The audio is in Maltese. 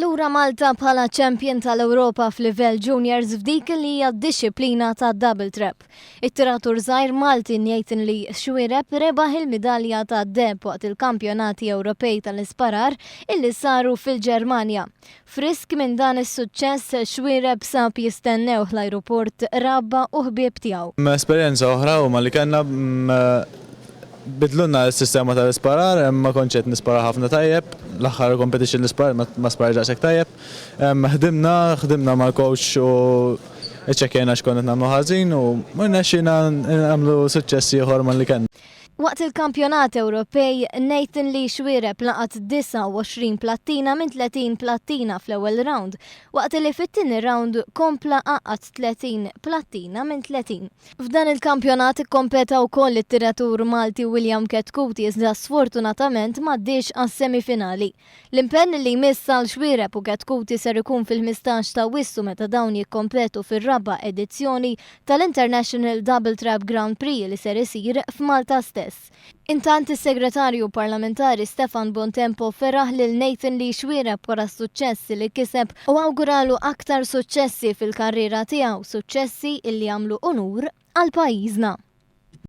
Lura Malta bħala champion tal-Ewropa f'livell juniors f'dik li hija d-dixxiplina ta' double trap. It-tiratur żgħir Malti Nathan Lee Xuereb rebaħ il-midalja tad-deheb waqt il-Kampjonati Ewropej tal-Isparar illi saru fil-Ġermanja. Frisk minn dan is-suċċess, Xuereb sab jistennewh l-ajruport qraba u ħbieb tiegħu. Esperjenza oħra huma li kellna Bidlulna s-sistema tal-isparar, ma kontx qed nispara ħafna tajjeb, l-aħħar competition li sparajt ma sparajtx daqshekk tajjeb. Ħdimna, ħdimna mal-coach u ċċekkjajna x'konna qed nagħmlu ħażin u rnexxielna nagħmlu suċċess ieħor malli kellna. Waqt il-Kampjonat Ewropej, Nathan Lee Xuereb laqat 29 plattina minn 30 plattina fl-ewwel round, waqt li fit-tieni round kompla għaqqad 30 plattina minn 30. F'dan il-kampjonat ikkompeta wkoll it-tiratur Malti William Chetcuti iżda sfortunatament m'għaddiex għas-semifinali. L-impenn li jmiss għal Xuereb u Chetcuti ser ikun fil-15 t'Awwissu meta dawn jikkompetu fir-raba' edizzjoni tal-International Double Trap Grand Prix li ser isir f'Malta stess. Intant is-Segretarju Parlamentari Stefan Bontempo feraħ lil Nathan Lee Xuereb wara s-suċċess li kiseb u awguralu aktar suċċessi fil-karriera tiegħu, suċċessi illi jagħmlu unur għal pajjiżna.